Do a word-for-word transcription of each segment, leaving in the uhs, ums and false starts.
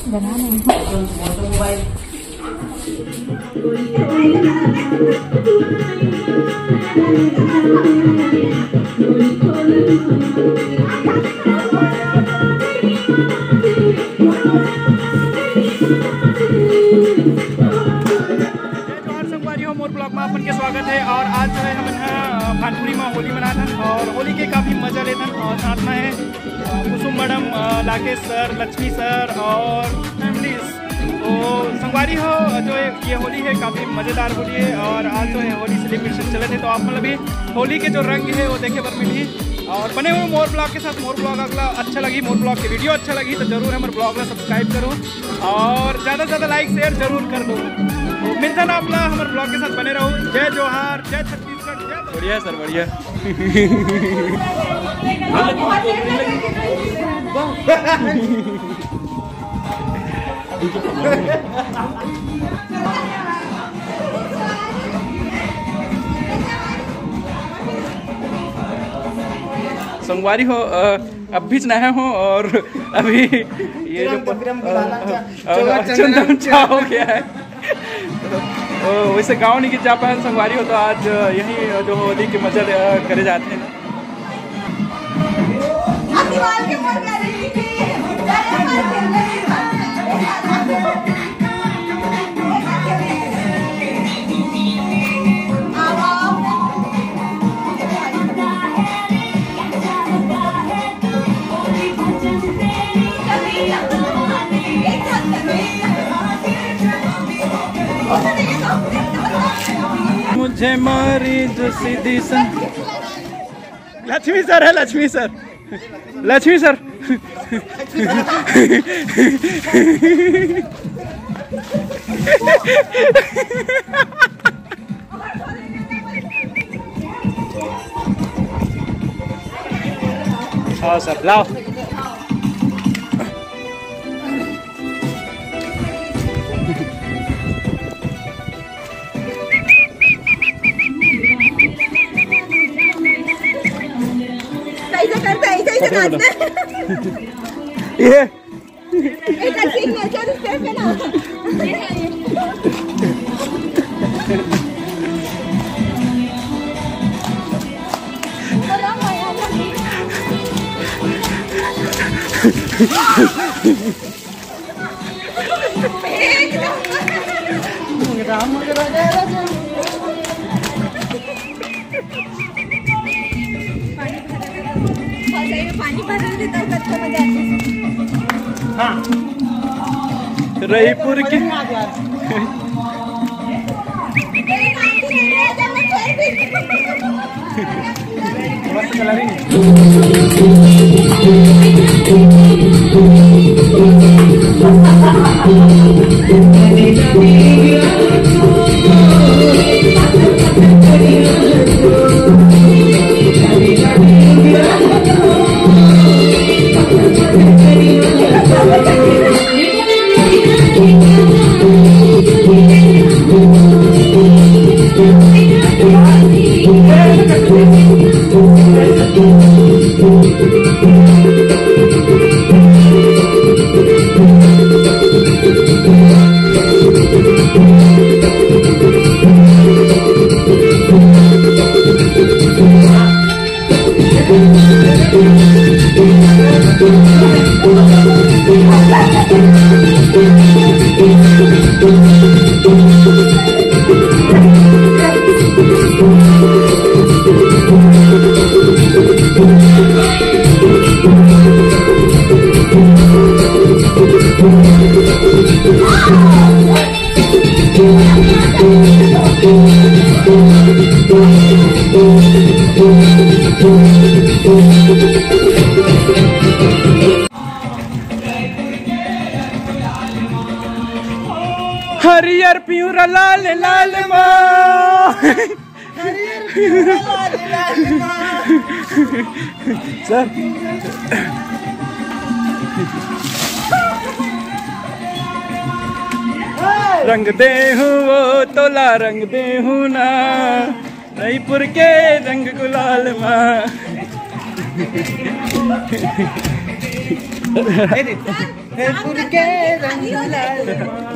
बना नहीं। जय जोहार संगवारी हो, मोर ब्लॉग में अपन के स्वागत है। और आज जो है हमन ह, अ, भानपुरी में होली मनाथन और होली के काफी मजा लेथन। और साथ में है, अ, कुसुम मैडम, अ, लाकेश सर, लक्ष्मी सर और फैमिलीज। तो संगवारी हो, जो है ये होली है काफी मजेदार होली है और आज जो है होली सेलिब्रेशन चलत है, तो आप मतलब भी होली के जो रंग है वो देखे बर मिलही। और बने हुए मोर ब्लॉग के साथ। मोर ब्लॉग अगला अच्छा लगी, मोर ब्लॉग के वीडियो अच्छा लगी तो जरूर हमर ब्लॉग ला सब्सक्राइब करो और ज्यादा से ज्यादा लाइक शेयर जरूर कर दो। तो मिलथन आप ला हमर ब्लॉग के साथ, बने रहो। जय जोहार, जय छत्तीसगढ़, जय बढ़िया सर, बढ़िया। संगवारी हो, अ, अब भी नहाए हो और अभी ये जो चंदन, प-, फिर हम अ, दिवाला अ, क्या? अ, चौवा चंदन चंदन चाह हो गया है। तो वैसे गाँव नहीं जा पाए संगवारी हो, तो आज यही जो होली के मजा ले-, करे जाते हैं। मुझे मारी जो सीधी सा। लक्ष्मी सर है, लक्ष्मी सर, लक्ष्मी सर। आओ सर, लाओ। ऐसा करता है, ऐसा, ऐसा नाचता है। ये एक अच्छी नेचर स्टेप है ना। पानी भरल देता है, तो अच्छा मजा आता है। हाँ। रहीपुर के। हरियर पिंवरा लाल लाल मा। सर। रंग देहूं वो तोला, रंग देहूं ना, रईपुर के रंग गुलाल मा।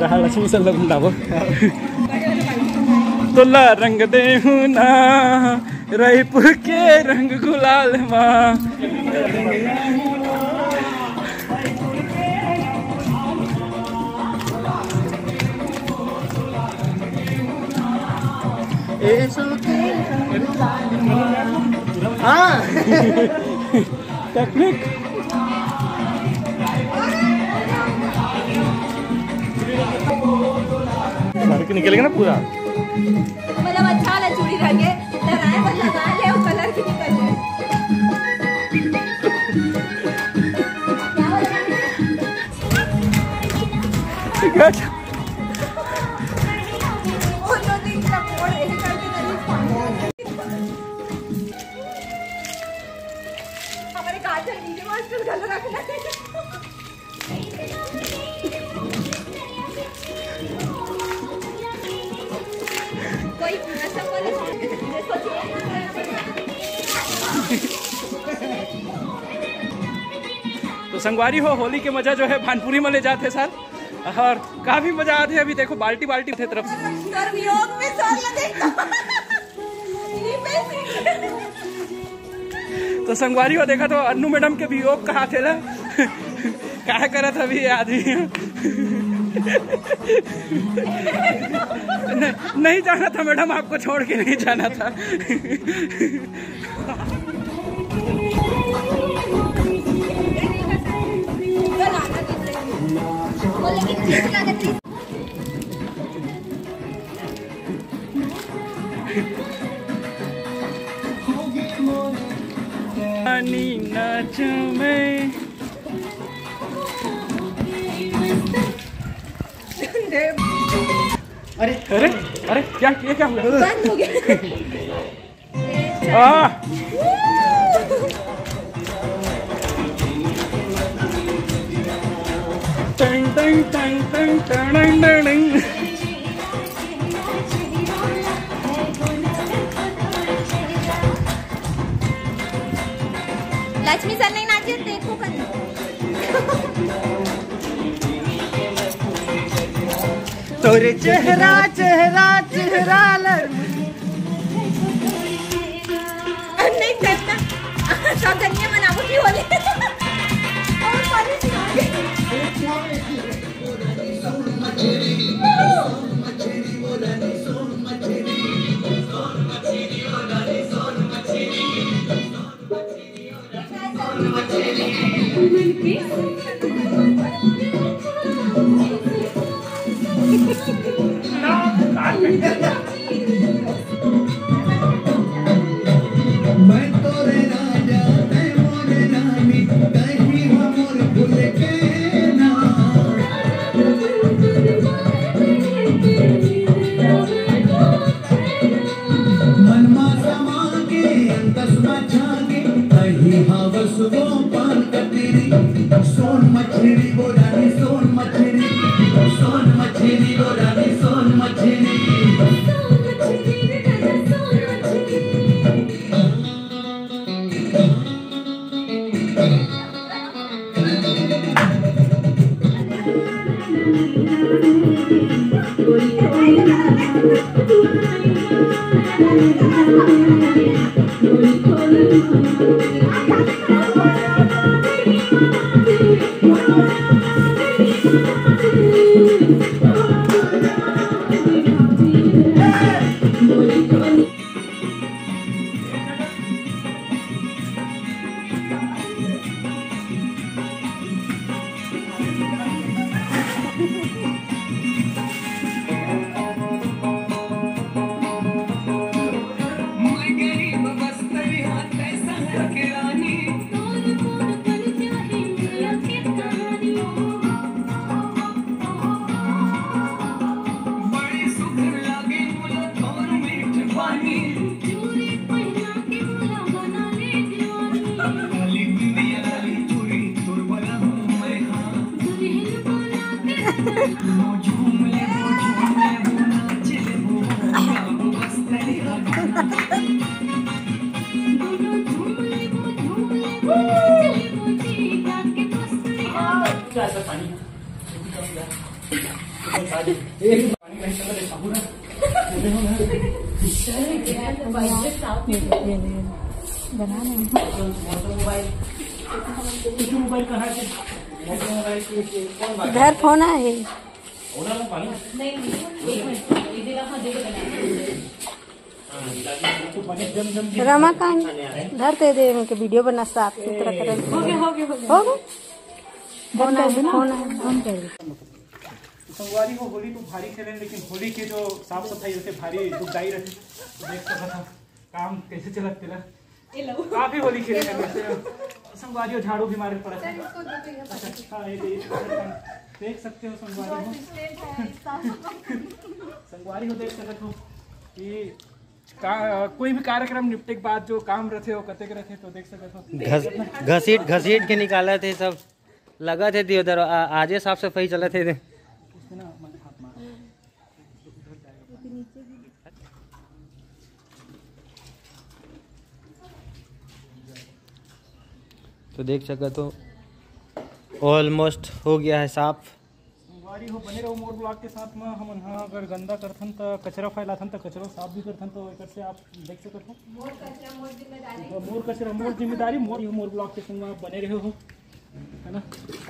रहा लक्ष्मी सर लोग ना वो। तोला रंग देहूं ना, रईपुर के रंग गुलाल मा। हाँ। टेक्निक। लड़के निकलेगा ना पूरा। मतलब अच्छा वाला चूड़ी रंगे, डराए पर लगा ले और कलर की निकल जाए। ठीक है, अच्छा। हमारे काजल नीचे मास्टर घर रखना है। कोई ऐसा बोले, तो संगवारी हो, होली के मजा जो है भानपुरी में ले जाते सर, और काफी मजा आते है। अभी देखो बाल्टी बाल्टी थे तरफ से। तो संगवारी हो देखा तो अन्नू मैडम के वियोग कहा थे ला। काय करत हवे ये आदमी? नहीं, नहीं जाना था मैडम, आपको छोड़ के नहीं जाना था। रानी नाच में। अरे, अरे, अरे, क्या, ये क्या हुआ? बंद हो गया। आ! टंग, टंग, टंग, टंग, टंग, टंग, टंग। लक्ष्मी सर नहीं नाचे, देखो कहीं। तोरे चेहरा, चेहरा, चेहरा लड़। नहीं करना। सब जनिए मनाबो की होली। और पानी सुना दे। मैं तोरे राजा, तै मोरे रानी, तै ही हो मोर फूल के ना। मन मा समा के, अंतस मा छा के, तही हवस वो पान कतीरी। सोन मछरी वो रानी, सोन मछरी, सोन मछरी वो रानी, सोन मछरी। इधर फोन आए। रमाकांत, धर दे दे, उनके वीडियो बना, साफ सुथरा करल। हो गया, हो गया, हो गया। हो गया? फोन आए, फोन आए। तो संगवारी हो, होली तो भारी खेले, लेकिन होली के जो साफ सफाई होते भारी दुखदाई रहते। तो देख सकत हो काम कैसे चलत तेला। काफी होली खेले हैं वैसे। संगवारी हो, झाड़ू भी मारे पड़ा था। अच्छा, हाँ, ये, ये देख सकते हो संगवारी हो। संगवारी हो, देख सकत हो कि का, कोई भी कार्यक्रम निपटे के बाद जो काम रहते हो, कते के रहते, तो देख सकत हो। घस-, घसीट, घसीट के निकालत हे सब। लगत हे दियो दर-, आ-, आजे साफ सफाई चलत हे। तो देख सकत हो, almost हो गया है साफ। संगवारी हो, बने रहो मोर ब्लॉग के साथ में। हमन ह अगर गंदा करथन त कचरा फैलाथन त कचरा साफ भी करथन, तो एकर से आप देख सकत हो। मोर कचरा मोर जिम्मेदारी। मोर कचरा मोर जिम्मेदारी, मोर, मोर ब्लॉग के संग आप बने रहे हो, है ना।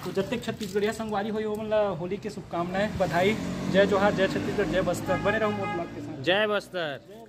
तो जतेक छत्तीसगढ़िया संगवारी हो, ओमन ला होली के शुभकामनाएं, बधाई, जय जोहार, जय छत्तीसगढ़, जय बस्तर। बने रहो मोर ब्लॉग के साथ। जय बस्तर।